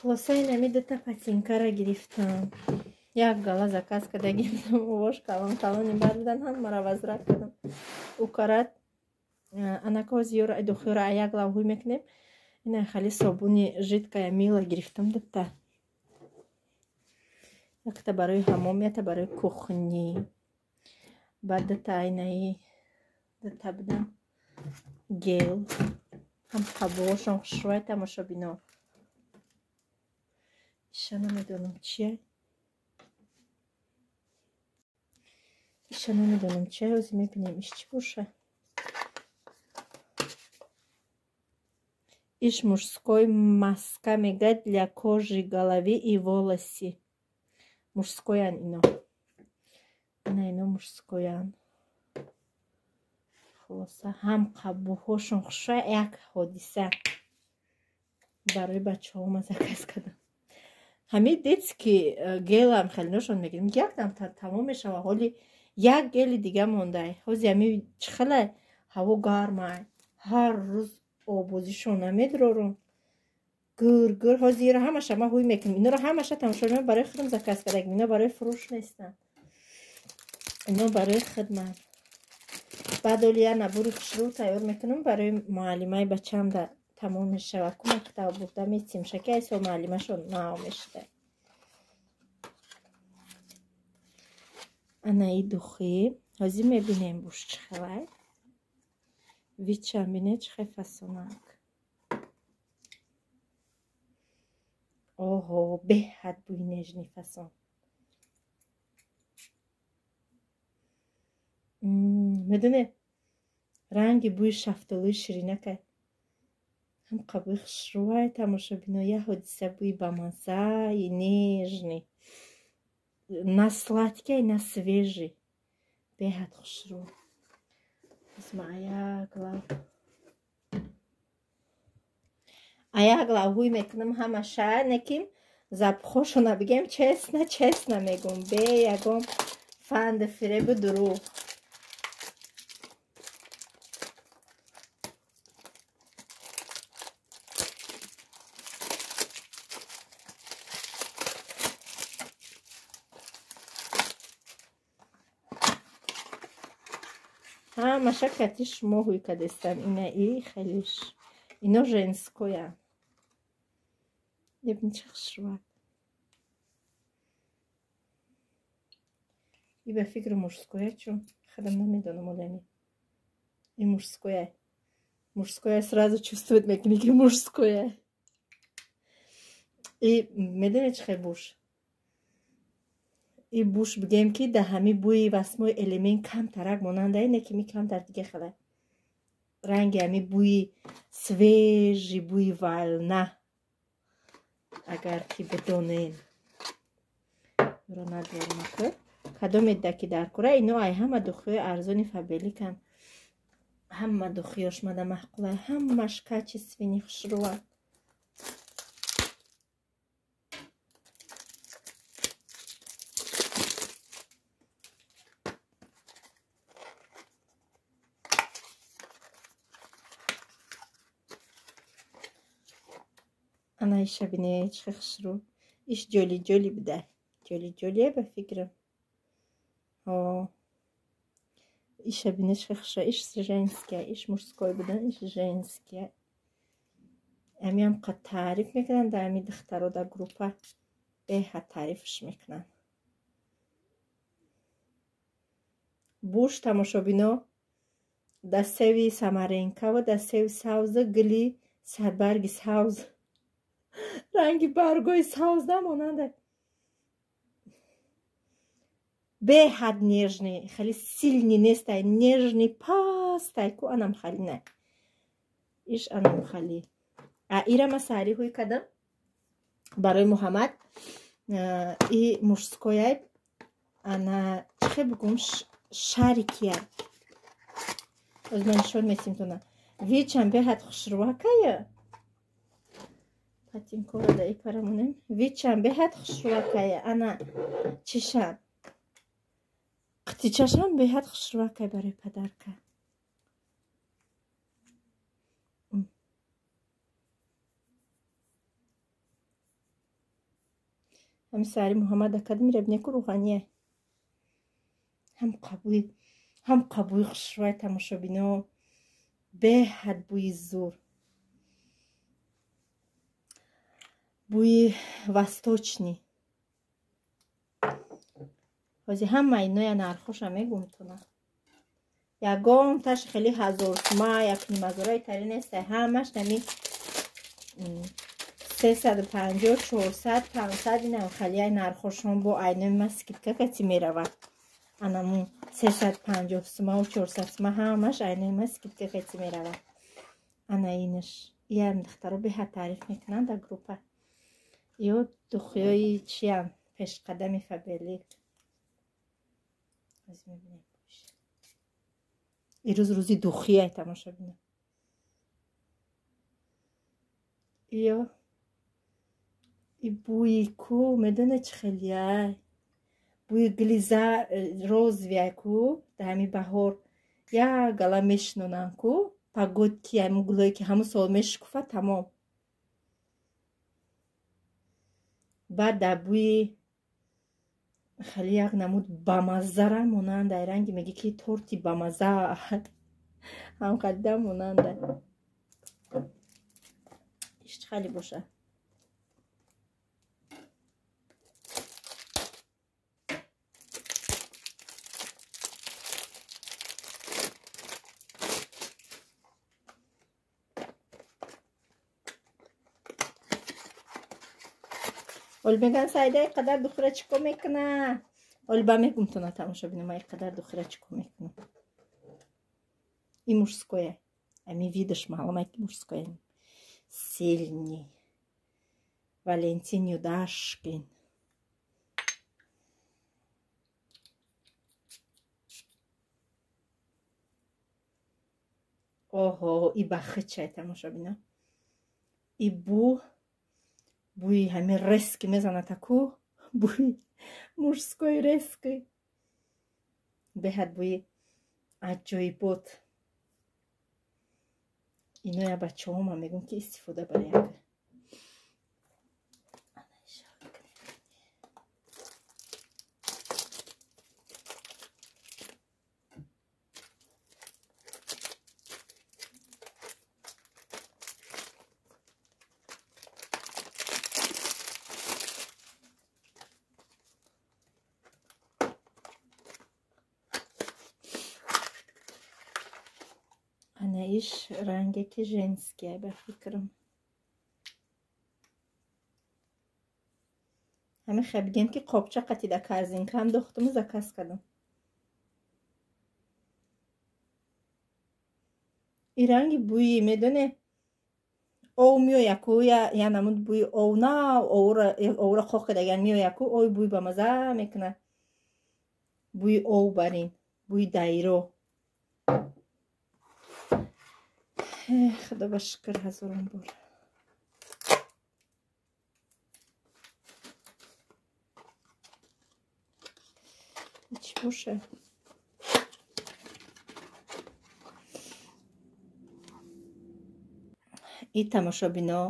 Хулоса, инами дута патинкара гирифтам. Як гала заказ карда гирифтам, овош калон калони бад будан, ҳамаро возврат кардам. Укарат анако зиёра духиёра як лавҳуй мекунем. Ина хали собуни жидкая мила гирифтам дута. Якта барои ҳамом, якта барои кухни. Баъд дута айнаи дута будан гел. Ҳам қабоҳошон хушрӯй, тамошобино. Иша намедонам чия. Иша намедонам чия, ҳозир мебинем иш чӣ боша. Иш мужской маска мегӯяд для кожи головы и волосы. Мужскоян ино. Ина ино мужскоян. Хулоса, ҳам қабуҳошон хушрӯй, як ҳодиса. Барои бачаҳома заказ кардам. Ҳамин детский гелам хелиношон мегирем. Якдам тамом мешава, ҳоли як гели дига мондай. Ҳозир ҳамин чӣ хелай ҳаво гармай. Ҳар рӯз обозишон намедорорум. Гур гур ҳозир ира ҳамаша ман ҳуй мекунам. Иноро ҳамаша тамошобинон барои худам заказ кардагим. Ино барои фурӯш нестанд. Ино барои хидмат. Баъд оли як набори хушрӯ тайёр мекунам барои муаллимаи бачаам да тамом мешавад. Ку мактаб бурда метим шаки айсо муаллимашон нав мешуда. Ана и духи. Ҳозир мебинем буш чӣ хелай. Вичам бинед чӣ хел фасонак. Оҳо, беҳад бӯи нежни фасон. Медонед, ранги бӯи шафтолуи ширинакай. Ҳам қабӯи хушрӯай, тамошобино, як ҳодиса бӯи бамаззаи нежни. На сладкий, на свежий. Беҳад хушрӯ. Аяк лавҳуй мекунам ҳамаша, неким запхошона бигем, честно, честно мегум, бе ягон фанду фиребу дурӯғ. Ҳамаша кати шумо ҳуй кадестам. Ина и хелиш. Ино женскоя. Ебни чӣ хушрӯад. И ба фикри мужскоя, чун худам намедонам олами. И мужскоя. Мужскоя сразу чувствует мекунӣ ки мужскоя. И медонед чӣ хел буш? И буш бигем ки да ҳами бӯи восьмой элемент камтарак монанда, ине ки ми камтар дига хела. Ранги ҳами бӯи свежий, бӯи волна. Агар ки бидонем. Ро надорам аку. Кадоме да ки дар кура, ино ай ҳама духиёи арзони Фабеликан. Ҳама духиёш мада маъқулай, ҳамаш качественный хушрӯа. Ана иша бинед чӣ хушрӯ. Иш ҷоли ҷоли буда. Ҷоли ҷолие ба фикрам. Иша бинед чӣ хушрӯ. Иш женская, иш мужской будан, иш женская. Ҳамиам қад таъриф мекунанд дар ҳами духтаро дар группа. Беҳад таърифш мекунанд. Буш тамошобино дар севи самаренкаву дар севи савзу гули садбарги савз. Ранги баргои савз намонанда. Беҳад нежный, хеле сильный нестай, нежный пастай ку анам хали не. Иш анам хали. А ира ма сари ҳуй кардам барои Муҳаммад. И мужскояй ана чӣ хел бигӯм, шарикия. Оз ман нишон месим тона. Вичам беҳад хушрӯакая. Патинкора да ипарамонем. Вичам беҳад хушрӯакая. Ана чишам. Қитичашам беҳад хушрӯакай барои падарка. Ҳами сари Муҳаммад академи рабнеку рӯғания. Ҳам қабуи хушрӯй тамошобино, беҳад бӯи зур. Бӯи восточный. Ҳозир ҳама иноя нархоша мегумтона. Ягон таш хеле 1000 сума, 1,5 ҳазораи тари нест, ҳамаш нами 350, 400, 500 инам халияй нархошон бо айнои ма скидка кати меравад. Анаму 350 сумаву 400 сума ҳамаш айнои ма скидка кати меравад. Ана инаш. Иям духтаро беҳад таъриф мекунанд дар группа. Ё духиёи чиям пешқадами Фаберлик. Аз мебинем. Ирӯз рӯзи духияй тамошобино. Ё и бӯи ку медоне чӣ хелияй? Бӯи гили розовый ку дар ҳами баҳор як гала мешинонанд ку, пагодки ҳамун гулое ки ҳамун сол мешукуфад тамом. Баъд дар бӯи хеле як намуд бамаззара монанда, ранги мегӣ ки торти бамазза ҳамқадда монанда. Иш чӣ хеле бошад? Оли меган Саида ин қадар духира чӣ кор мекуна? Оли ба мегумтона тамошобино, ма ин қадар духира чӣ кор мекунам? И мужское. Ами видиш маълум ки мужское. Сильный. Валентин Юдашкин. Оҳо, и бахичай тамошобино. И бу бӯи ҳамин резкий мезанад аку, бӯи мужской резкий. Беҳад бӯи аҷоибот. Иноя бачаҳома мегӯм ки истифода баряк. Ана иш ранге ки женский ба фикрам. Ҳамин хел бигем ки қобча қатида корзинкаам дохтуму заказ кардам. И ранги бӯи медоне ов меояку, я намуд бӯи ов нав овра қоқ кардаган меояку, ой бӯи бамаза мекунад. Бӯи ов барин, бӯи дайро. Худо ба шукр ҳазорон бор. Чӣ бошад? И тамошобино,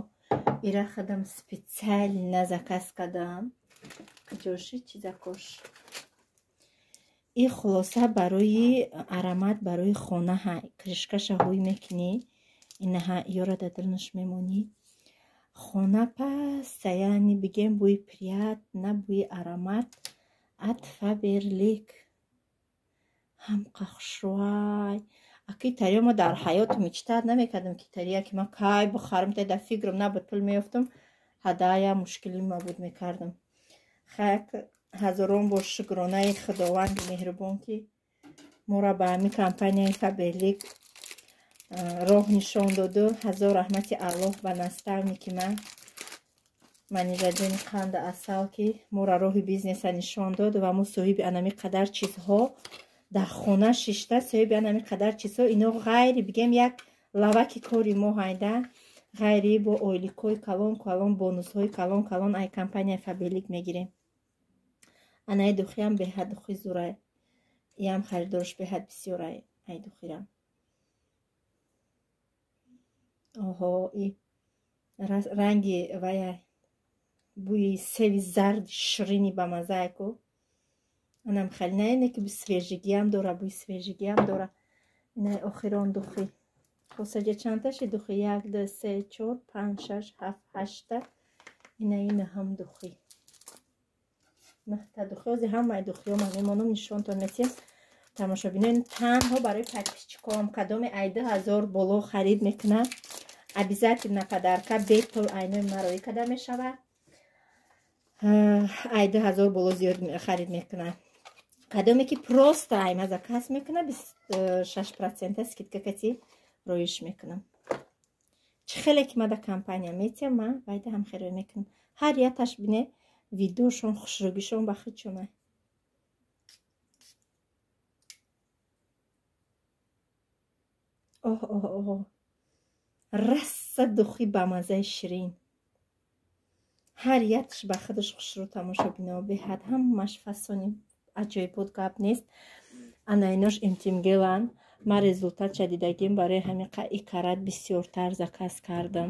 ира хадам специально заказ кардам. Куҷоши чизакош? И хулоса барои аромат барои хонаҳа. Крышкаша ҳуй мекунӣ. Инаҳа ёра дар дарунаш мемонӣ. Хона паста, яъне бигем бӯи приятно, бӯи аромат от Фаберлик. Ҳамқа хушрӯай. Аки тариё ма дар ҳаёту мечтат намекардам ки тария ки ман кай бихарам, та дар фикрам набуд, пул меёфтам, ҳадая мушкили ма буд мекардам. Хак ҳазорон бор шукронаи Худованди меҳрубон ки моро ба ҳамин компанияи Фаберлик роҳ нишон доду. Ҳазор раҳмати Аллоҳ ба наставники ман Манижаҷони қанду асал ки моро роҳи бизнеса нишон дод ва мо соҳиби анами қадар чизҳо дар хона шишта, соҳиби анами қадар чизҳо. Ино ғайри бигем як лаваки кори мо ҳайда, ғайри бо ойликҳои калон калон, бонусҳои калон калон ай компанияи Фаберлик мегирем. Анаи духиам беҳад духи зурай. Иам харидорш беҳад бисёрай ай духирам. Оҳо, и ранги вая Бӯи севи зарди ширини бамазае ку. Анам хеле на ине ки свежигиам дора, бӯи свежигиам дора. Инаи охирон духи. Хосаҷа чандташи духи? 1, 2, 3, 4, 5, 6, 7, 8. Инаи наҳам духи. Наҳта духи. Ози ҳамаи духиҳо ман мемонам нишонтон метиҳам. Тамошобинон, танҳо барои подписчиком кадоми ай 2000 боло харид мекунад, обязательно подарка бепул айнои мароӣ када мешавад. Ай 2000 боло зиёд харид мекунад. Кадоме ки просто айма заказ мекунад, 26% скидка кати роиш мекунам. Чӣ хеле ки ма да компания метиҳам, ман вайда ҳам хеле мекунам. Ҳар яташ бине видеошон хушрӯгишон ба худшона. Оҳ оҳ оҳ, раса духи бамазаи ширин. Ҳар яташ ба худаш хушрӯ тамошобино, беҳад ҳамаш фасони аҷоибот, гап нест. Ана инош интимгелан. Ман результатша дидагим, барои ҳамин и карат бисёртар заказ кардам.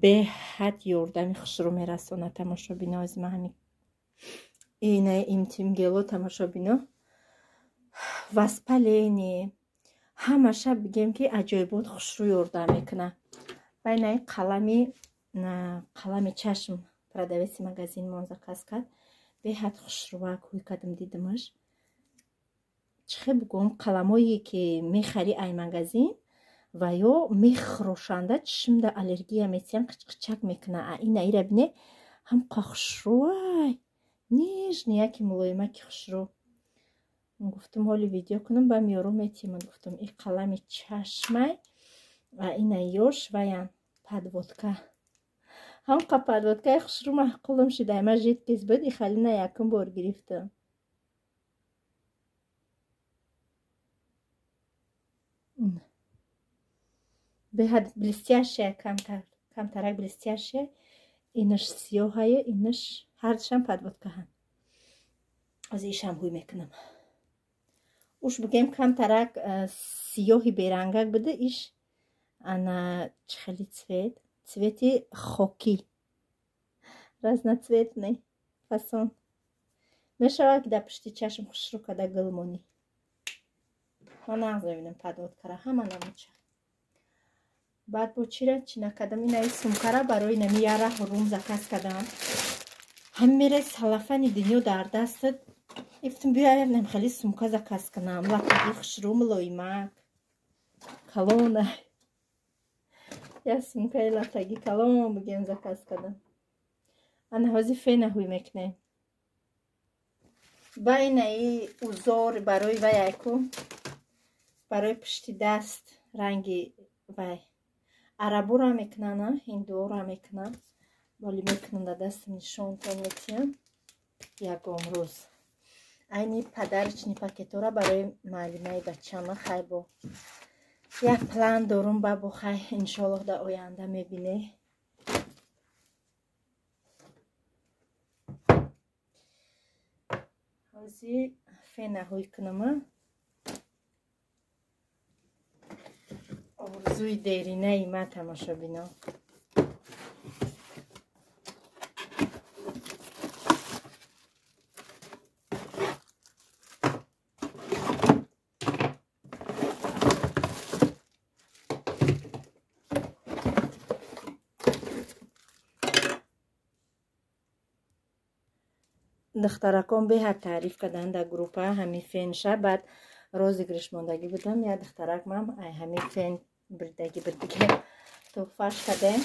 Беҳад ёрдами хушрӯ мерасонад тамошобино. Аз ман ҳамин инаи интимгело тамошобино, воспаление ҳамаша бигем ки аҷоибот хушрӯ ёрдам мекунад. Ва инаи қалами чашм продавеци магазинмон заказ кард. Беҳад хушрӯвак ҳуй кардам, дидимаш. Чӣ хел бигӯм, қаламое ки мехарӣ ай магазин ва ё мехӯрошанда чишмда аллергия метиҳанд, қичқичак мекунад. А ина ира бине, ҳам хушрӯвай, нежный, яки мулоимаки хушрӯ. Гуфтум ҳоли видео кунам, ба миёру метиҳам. Гуфтум и қалами чашмай ва ина ёш ваян подводка. Ҳамқа подводкаи хушрӯ маъқулам шуда. Ма жидкость буд, и халина якум бор гирифтам. Беҳад блестящая, камтарак блестящая. Инаш сиёҳае, инаш ҳардушам подводкаҳанд. Ози ишам ҳуй мекунам. Уш бигем камтарак сиёҳи берангак буда, иш ана чӣ хели цвет, цвети хокӣ, разноцветный фасон. Мешавад ки дар пушти чашм хушрӯ када гул монӣ. Ман нағз мебинам подводкара, ҳама намуча. Баъд бо чира чӣ накардам? Инаи сумкара барои нами яра ҳурум заказ кардам. Ҳами мераи салафани дунё дар дастат. Ифтум биёям хеле сумка заказ кунам. Латаги хушрӯ мулоимак. Калона. Я сумкаи латаги калон бигем заказ кардам. Ана ҳозир фена ҳуй мекунем. Ба инаи узор барои ваяйку, барои пушти даст ранги вай. Арабура мекунанд, ҳиндуора мекунанд. Вале мекунам дар дастам нишонтон метиҳам ягон рӯз. Айни подарочни пакетора барои муаллимаи бачама хайбо. Як план дорум, бабо хай иншоаллоҳ дар оянда мебине. Ҳозир фена ҳуй кунам. Орзуи деринаи ман тамошобино. Духтаракон беҳад таъриф карданд дар группа ҳамин фенша. Баъд розыгрыш мондагӣ будам, як духтарак мам ай ҳамин фен бирдагӣ бирдиге туҳфаш кардем.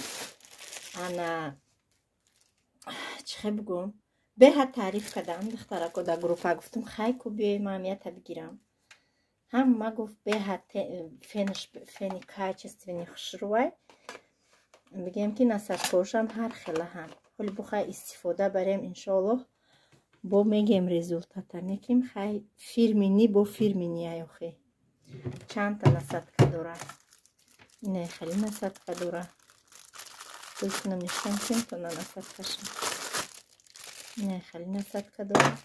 Ана чӣ хел бигӯм, беҳад таъриф кардам духтарако дар группа. Гуфтум хай ку биёй ман ята бигирам. Ҳама гуфт беҳад фенш фени качественный хушрӯвай. Бигем ки насадкоршам ҳар хела ҳам. Ҳоли бухай истифода барем иншоаллоҳ. Бо мегем результата меким. Хай фирмини бо фирмини ай охи. Чандта насадка дора. Ина хеле насадка дора. Гӯй кунам нишон ким то на насадкаша. Ина хеле насадка дора.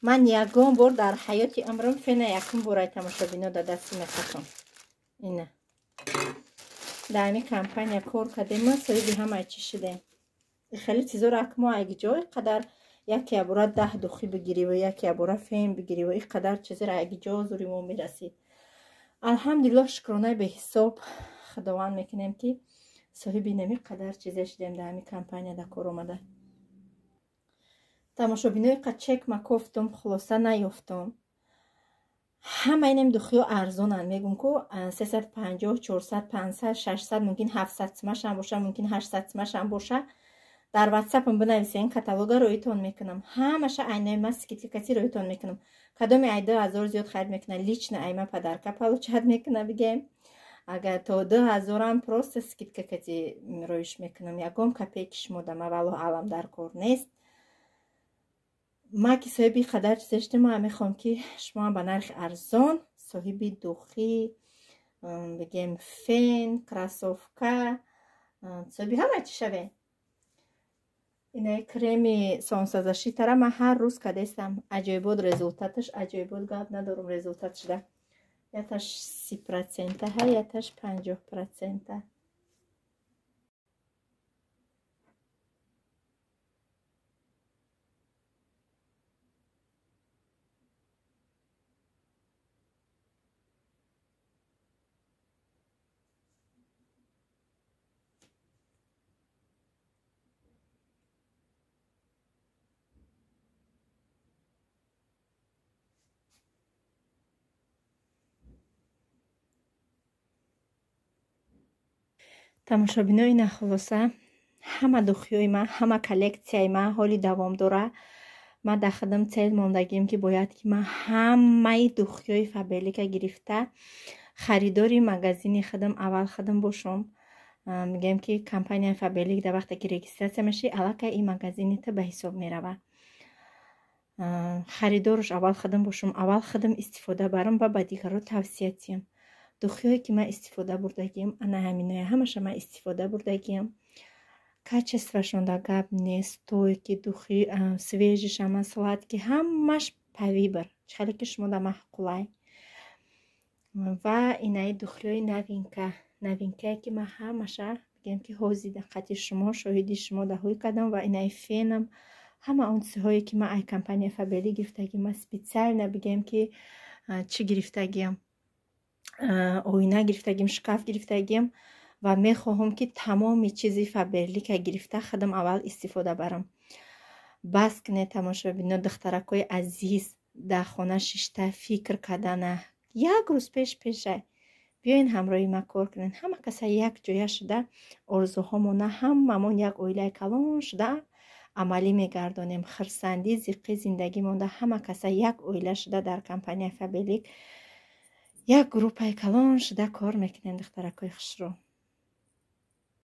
Ман ягон бор дар ҳаёти умрам фена якум бор ай тамошобино дар дасти мехатам. Ина. Дар ҳамин компания кор кардем, ма соҳиби ҳамаи чӣ шудем. Хеле чизоро ак мо ай ҷой қадар яке абора 10 духи бигирӣ ва яке абора фен бигирӣ ва ин қадар чизро ай ҷо зури мо мерасид. Алҳамдулиллоҳ, шукронаи беҳисоб худованд мекунем, ки соҳиби нами қадар чизе шудем дар ҳамин компания дар кор омада. Тамошобинои қачек ма кофтум, хулоса наёфтум. Ҳама инем духиё арзонанд, мегум ку 350, 400, 500, 600, мумкин 700 сумашам боша, мумкин 800 сумашам боша. Дар ватсапам бинависен, каталога роитон мекунам. Ҳамаша айнаи ма скидка роитон мекунам. Кадоме ай 2000 зиёд харид мекуна, лично айма подарка получать мекуна, бигем. Агар то 2000-ам просто скидка кати роиш мекунам. Ягон копейки шумо дама, валлоҳ алам, дар кор нест. Ма ки соҳиби қадар чизе шудем, ма мехоҳам, ки шумоам ба нархи арзон соҳиби духи, бигем, фен, кроссовка, соҳиби ҳама чи шавем. Инаи креми солнцезащитара ман ҳар рӯз кадестам. Аҷоибот результаташ, аҷоибот, гап надорум результат шуда. Яташ 30%-а ҳа, яташ 50%-а. Тамошобинои нахулоса, ҳама духиёи ман, ҳама коллексияи ман ҳоли давом дора. Ман дар худам цель мондагием, ки бояд ки ман ҳамаи духиёи Фаберлика гирифта, харидори магазини худам аввал худам бошам. Мегӯем, ки компанияи Фаберлик дар вақте ки регистрация мешавӣ, аллакай ин магазини ту ба ҳисоб меравад. Харидораш аввал худам бошам, аввал худам истифода барам ва ба дигарро тавсия диҳам. Духиҳое ки ман истифода бурдагиам, ана ҳаминоя, ҳамаша ман истифода бурдагиам. Качествоашон дар гап нест, стойкий духи, свежий шама, сладкий, ҳамаш по выбор, хеле ки шумо дар маъқулай. Ва инаи духиҳои новинка, новинкае ки ман ҳамаша, бигем, ки ҳозир диққати шумо, шоҳиди шумо даҳоӣ кардам. Ва инаи фенам, ҳама он чизҳое ки ман ай компания Фаберлик гирифтагиам, ман специально, бигем, ки чӣ гирифтагиам, оина гирифтагиам, шкаф гирифтагиам ва мехоҳам, ки тамоми чизи Фаберлика гирифта, худам аввал истифода барам. Бас кунед, тамошобино, духтаракҳои азиз, дар хона шишта фикр кардана. Як рӯз пеш пешай биёен ҳамроҳи ман кор кунед. Ҳама каса як ҷоя шуда, орзуҳомона ҳамамон як оилаи калон шуда амалӣ мегардонем. Хирсандӣ, зиққи зиндагӣ монда, ҳама каса як оила шуда дар компанияи Фаберлик як группаи калон шуда кор мекунем, духтаракҳои хушрӯ.